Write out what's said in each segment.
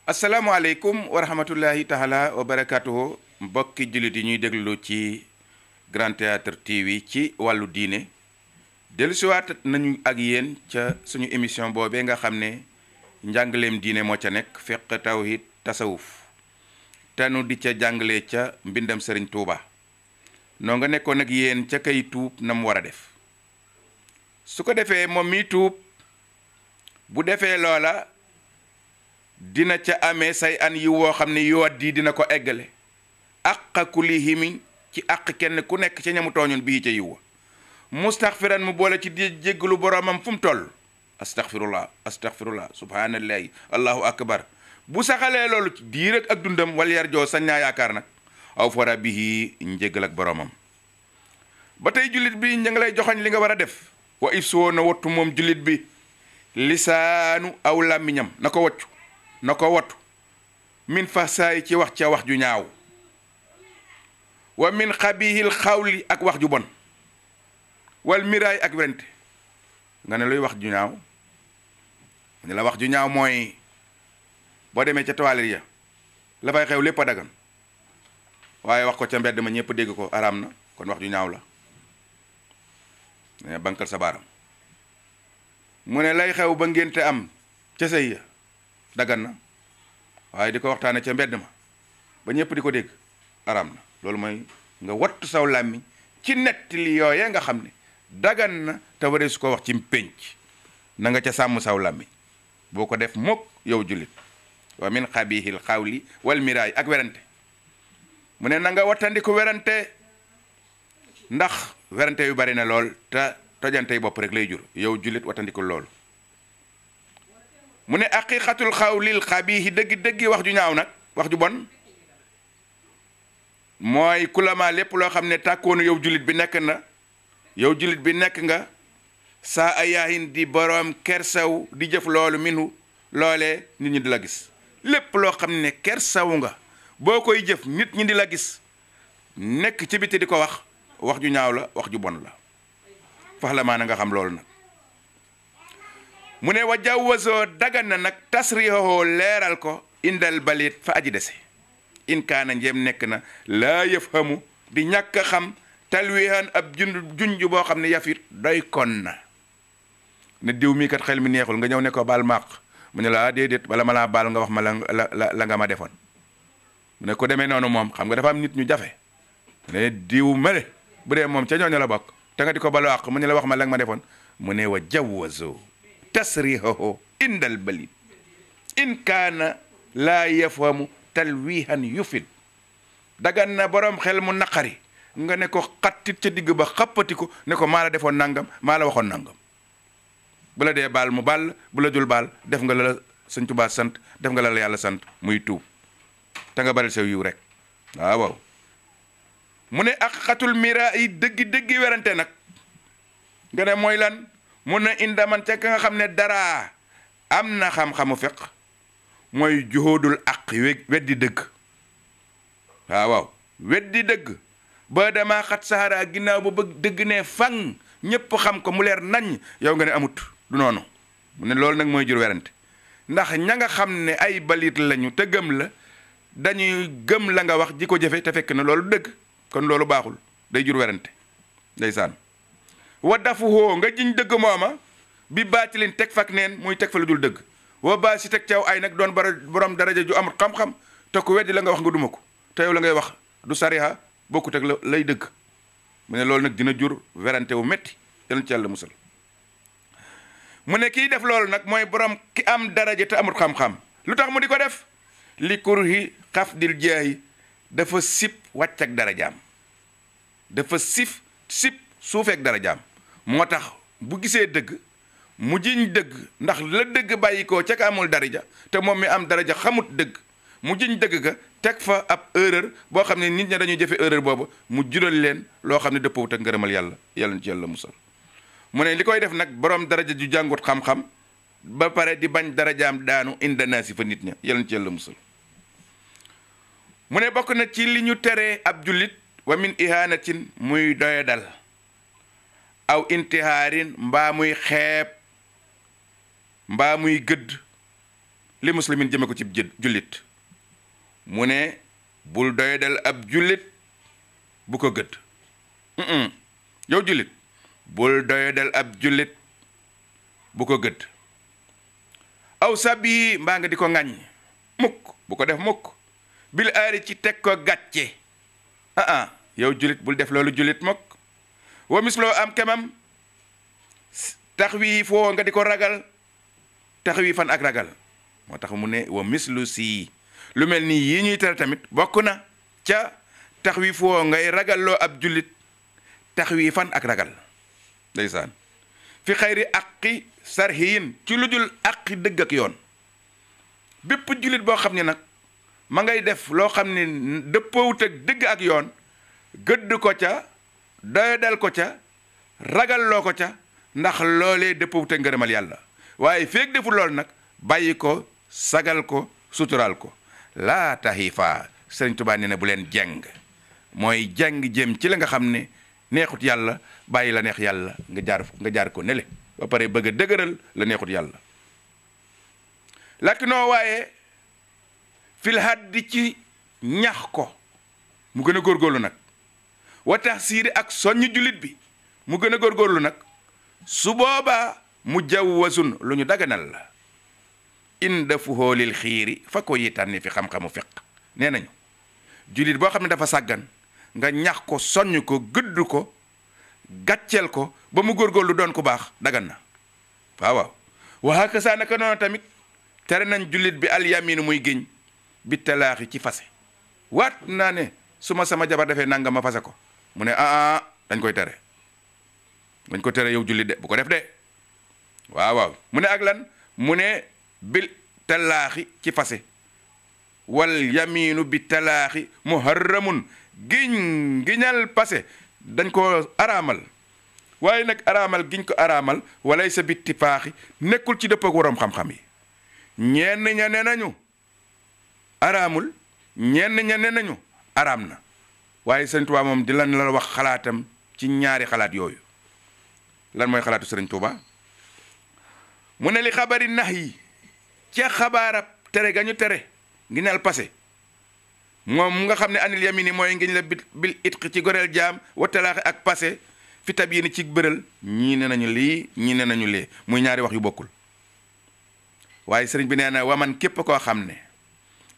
asalaamaaleykum wa rahmatullahi taala wa barakatuhu mbokki jullit yi ñuy déglu ci Grand Théâtre TV ci wàllu diine dellusiwaat nañu ak yéen ca suñu émission boobee nga xam ne njàngaleem diine moo ca nekk fiqh tawhid tasawuf te nu di ca jàngale ca mbindam Sëriñ Tuuba noo nga nekkoon ak yéen ca kay tuub na mu war a def su ko defee moom mi tuub bu defee loola dina ca amee say an yi woo xam ne yowaddi dina ko eggale àq kulihimi ci àq kenn ku nekk ca ñamu tooñoon bii ca yiwa mustaxfiran mu boole ci di jéggalu boromam fu mu toll astaxfirullah subhanallahi allahu akbar bu saxalee loolu ci diir ak dundam wala yar joo sañ naa yaakaar nag aw fara bihi njéggal ak boromam ba tey jullit bi ña ngi lay joxoñ li nga war a def wa if soo na wattu moom jullit bi lisaanu aw làmmiñam na ko waccu na ko wattu min fasaay ci wax ca wax ju ñaaw wa min xabihil xawli ak wax ju bon wal miraay ak werante nga ne luy wax ju ñaaw ne la wax ju ñaaw mooy boo demee ca toilette ya la fay xew lépp a dagan waaye wax ko ca mbedd ma ñëpp dégg ko araam na kon wax ju ñaaw la ne bankal sa baaram mu ne lay xew ba ngénte am ca sëy ya dagan na waaye di ko waxtaane ca mbedd ma ba ñëpp di ko dégg araam na loolu mooy nga wattu saw làmmiñ ci nettali yooye nga xam ne dagan na te waree su ko wax ci pénc na nga ca sàmm saw làmmiñ boo ko def mukk yow jullit wa min xabihil xawli wal miraay ak werante mu ne na nga wattandiku werante ndax werante yu bari na lool te tojante yi bopp rek lay jur yow jullit wattandiku loolu mu ne aqiqatul xawlil xabiihi dëggi wax ju ñaaw nag wax ju bon mooy kulama lépp loo xam ne tàkkoonu yow jullit bi nekk na yow jullit bi nekk nga saa a yaahin di boroom kersaw di jëf loolu minu loolee nit ñi di la gis lépp loo xam ne kersawu nga boo koy jëf nit ñi di la gis nekk ci biti di ko wax ju ñaaw la wax ju bon la fax la maana nga xam loolu nag mu ne wa jawwasoo dagan na nag tasrihoo leeral ko indal balit fa aji dese in kaana njéem nekk na laa yafhamu di ñàkk a xam talwihan ab junj boo xam ne yafit doy kon na ne diw mii kat xel mi neexul nga ñëw ne ko baal maaq mu ne la déedéet bala ma laa baal nga wax ma la nga ma defoon mu ne ko demee noonu moom xam nga dafa am nit ñu jafe ne diw male bu dee moom ca ñooñu la bokk te nga di ko balu àq mu ne la wax ma la nga ma defoon mu ne wa jawwasoo tasrihahu indal balit in kaana laa yafhamu talwihan yufid dagan na boroom xel mu naqari nga ne ko xattit ca digg ba xappati ko ne ko maa la defoon nangam maa la waxoon nangam bu la dee baal mu baal bu la dul baal def nga la Sëñ Tuubaa sant def nga la yàlla sant muy tuub te nga bari sa yiw rek waaw mu ne ak xatul mira yi dëggi werante nag nga ne mooy lan mun na indaman ca ka nga xam ne dara am na xam-xamu fiq mooy juhóodul aq weddi dëgg waaw weddi dëgg ba dama xat saxara ginnaaw ba bëgg dëgg ne fang ñépp xam ko mu leer nañ yow nga ne amut du noonu mu ne loolu nag mooy jur werante ndax ña nga xam ne ay balit lañu te gëm la dañuy gëm la nga wax ji ko jëfe te fekk na loolu dëgg kon loolu baaxul day jur werante ndeysaan wa dafu hoo nga jiñ dëgg mooma bi baatilin teg fak neen muy teg fa lu dul dëgg wa baa si teg caw ay nag doon borom daraja ju amul xam-xam te ku weddi la nga wax nga duma ko te yow la ngay wax du sariha bokkut ak lay dëgg mu ne loolu nag dina jur werante wu métti yal ci yàlla musal mu ne kii def loolu nag mooy borom ki am daraja te amul xam-xam lu tax mu di ko def li kurhi xafdil jaahi dafa sip wàcc ak darajaam dafa sip suufeek darajaam moo tax bu gisee dëgg mu jiñ dëgg ndax la dëgg bàyyi ko ca ka amul daraja te moom mi am daraja xamut dëgg mu jiñ dëgg ga teg fa ab erreur boo xam ne nit ña dañuy jëfe erreur boobu mu jural leen loo xam ne dëppawut ak ngërëmal yàlla yàlla ci yàlla musal mu ne li koy def nag borom daraja ju jàngut xam-xam ba pare di bañ darajaam daanu indana si fa nit ña yàlla ci yàlla musal mu ne bokk na ci li ñu teree ab jullit wa min ihanatin muy doyadal aw intihaarin mbaa muy xeeb mbaa muy gëdd li muslimin jëme ko ci jullit mu ne bul doyadal ab jullit bu ko gëdd yow jullit bul doyadal ab jullit bu ko gëdd aw sabi mbaa nga di ko ŋàññ mukk bu ko def mukk bil aari ci teg ko gàcce yow jullit bul def loolu jullit mukk wa misloo am kemam tax wii foo nga di ko ragal tax wii fan ak ragal moo tax mu ne wa mislu sii lu mel nii yii ñuy tere tamit bokk na ca tax wii foo ngay ragalloo ab jullit tax wii fan ak ragal ndeysaan fi xayri aqi sarhiyin ci lu dul aqi dëgg ak yoon bépp jullit boo xam ne nag ma ngay def loo xam ne dëppoowut ak dëgg ak yoon gëdd ko ca doyadal ko ca ragalloo ko ca ndax loolee dëppoowut ak ngërëmal yàlla waaye feeg deful loolu nag bàyyi ko sagal ko sutural ko laa taxifa Sëriñ Tuubaa nee na bu leen jeng mooy jeng jëm ci la nga xam ne neexut yàlla bàyyi la neex yàlla nga jaar ko nele ba pare bëgg a dëgëral la neexut yàlla lakinoo waaye fil haddi ci ñax ko mu gën a góorgóorlu nag wa tax siiri ak soññ jullit bi mu gën a góorgóorlu nag su boobaa mu jawwasun lu ñu daganal la inda fuhoolil xiiri fa ko yi tànni fi xam-xamu fiq nee nañu jullit boo xam ne dafa sàggan nga ñax ko soññ ko gëdd ko gàcceel ko ba mu góorgóorlu doon ko baax dagan na waaw waxaaka saa naka noonu tamit tere nañ jullit bi alyaminu muy géñ bi talaaxi ci fase waat naa ne su ma sama jabar defee nanga ma fase ko mu ne dañ koy tere dañ ko tere yow jullit de bu ko def de waaw mu ne ak lan mu ne bil talaaxi ci fase wal yaminu bi talaaxi muharramun giñal passé dañ ko araamal waaye nag araamal giñ ko araamal walay sa bitti paaxi nekkul ci dëpp ak waroom xam-xam yi ñenn ña ne nañu araamul ñenn ña ne nañu araam na waaye Sëriñ Tuubaa moom di lan la wax xalaatam ci ñaari xalaat yooyu lan mooy xalaatu Sëriñ Tuubaa mu ne li xabari nax yi ca xabaarab tere ga ñu tere giñal passé moom nga xam ne anil yamini mooy ngiñ la bil itqi ci goreel jaam wa talaaxi ak passé fi tab yi ni ci bërël ñii ne nañu lii ñii ne nañu lee muy ñaari wax yu bokkul waaye sëriñ bi nee na waman képp koo xam ne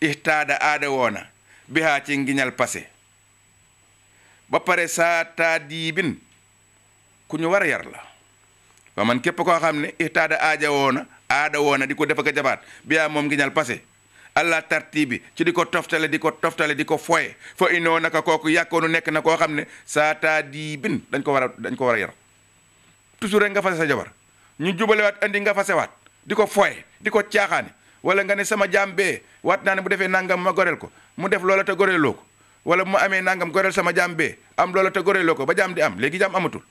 ihtaada aada woona bihaa ci ngiñal passé ba pare saa taadibin ku ñu war a yar la waman képp koo xam ne ihtaada aada woona di ko def ak a jabaat bihaa moom ngiñal passé allah tartibi ci di ko toftale di ko foye fa inoo naka kooku yàkkoonu nekk na koo xam ne saa taadibin dañ ko war a yar toujours rek nga fase sa jabar ñu jubalewaat andi nga fasewaat di ko foye di ko caaxaane wala nga ne sama jaam bee waat naa ne bu defee nangam ma goreel ko mu def loola te goreeloo ko wala bu ma amee nangam goreel sama jaam bee am loola te goreeloo ko ba jaam di am léegi jaam amatul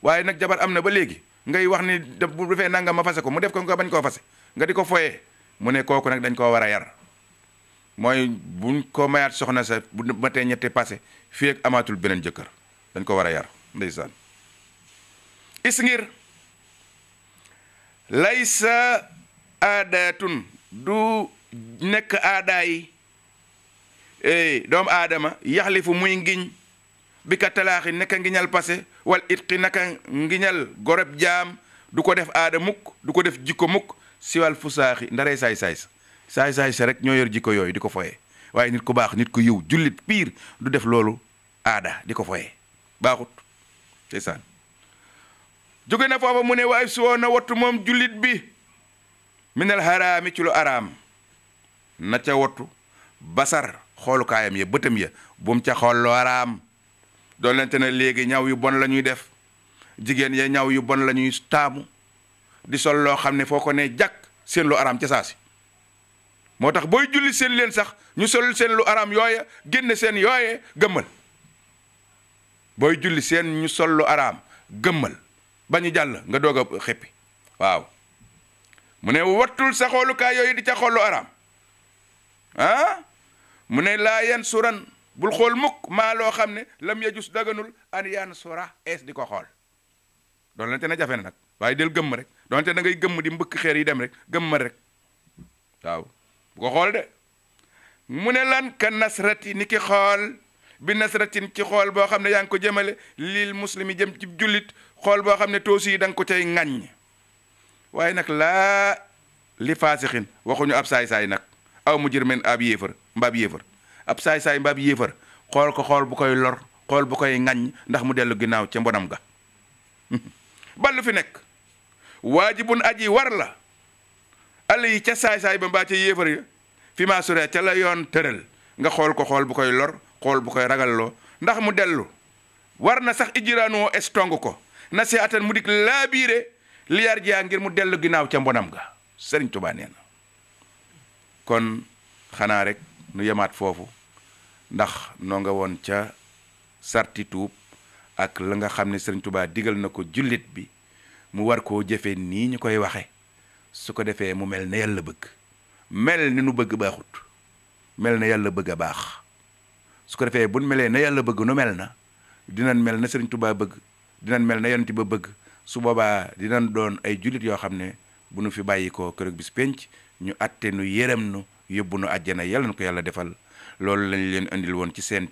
waaye nag jabar am na ba léegi ngay wax ni bu defee nangam ma fase ko mu def ko nga bañ koo fase nga di ko foyee mu ne kooku nag dañ koo war a yar mooy buñ ko mayaat soxna sa bu matee ñetti passé fii ak amaatul beneen jëkkër dañ ko war a yar ndeysaan is ngir laysa aadatun du nekk aadaay doomu aadama yaxlifu muy ngiñ bi ka talaaxi nekka ngiñal passé wal itqi naka ngiñal gorob jaam du ko def aada mukk du ko def jikko mukk siwal fu saaxi ndaree saay-saay sa rek ñoo yor jikko yooyu di ko foye waaye nit ku baax nit ku yiw jullit piir du def loolu aada di ko foye baaxut ndeysaan jóge na foofa mu ne waaye soo na wattu moom jullit bi minal haraami ci lu araam na ca wattu basar xoolukaayam ya bëtam ya bu mu ca xool lu araam doon lente na léegi ñaw yu bon la ñuy def jigéen ya ñaw yu bon la ñuy taamu di sol loo xam ne foo ko ne jàkk seen lu araam ca saasi moo tax booy julli seen leen sax ñu sol seen lu araam yooya génne seen yooye gëmmal booy julli seen ñu sol lu araam gëmmal ba ñu jàll nga doog a xeppi waaw mu ne wattul sa xoolukaay yooyu di ca xool lu araam mu ne laa yan suran bul xool mukk maa loo xam ne lam yajus daganul an yan sura ees di ko xool doon lante na jafe na nag waaye del gëmm rek doonte da ngay gëmm di mbëkk xeer yi dem rek gëmmal rek waaw bu ko xool de mu ne lan ka nasrati ni ki xool bi nasratin ci xool boo xam ne yaa ngi ko jëmale lil muslimi jëm ci jullit xool boo xam ne toosi yi da nga ko cay ŋaññ waaye nag laa li faasixin waxuñu ab saay-saay nag aw mujrimin ab yéefar mbaab yéefar ab saay-saay mbaab yéefar xool ko xool bu koy lor xool bu koy ŋaññ ndax mu dellu ginnaaw ca mbonam ga ballu fi nekk waajibun aji war la àll yi ca saay-saay ba mbaa ca yéefar ya fi maa suree ca la yoon tëral nga xool ko xool bu koy lor xool bu koy ragalloo ndax mu dellu war na sax ijiraanoo estong ko na si atan mu dik laa biire liyaar jaa ngir mu dellu ginnaaw ca mbonam ga Sëriñ Tuubaa nee na kon xanaa rek nu yemaat foofu ndax noo nga woon ca sarti tuub ak la nga xam ne Sëriñ Tuubaa digal na ko jullit bi mu war koo jëfe nii ñu koy waxe su ko defee mu mel na yàlla bëgg mel ni nu bëgg baaxut mel na yàlla bëgg a baax su ko defee buñ melee na yàlla bëgg nu mel na dinañ mel na Sëriñ Tuubaa bëgg dinañ mel na yonent ba bëgg su boobaa dinañ doon ay jullit yoo xam ne bu nu fi bàyyi ko keroog bis penc ñu atte nu yërëm nu yóbbu nu àjjana yàlla na ko yàlla defal loolu lañ leen andil woon ci seen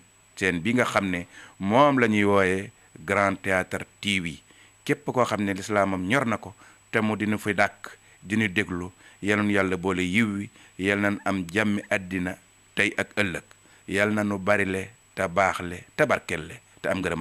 bi nga xam ne moom la ñuy wooyee Grand Théâtre TV képp koo xam ne lislaamam ñor na ko te mu dina fi dàkk dina déglu yal na yàlla boole yiw wi yal nañ am jàmmi àddina tey ak ëllëg yal na nu barile te baaxle te barkelle te am ngërëmal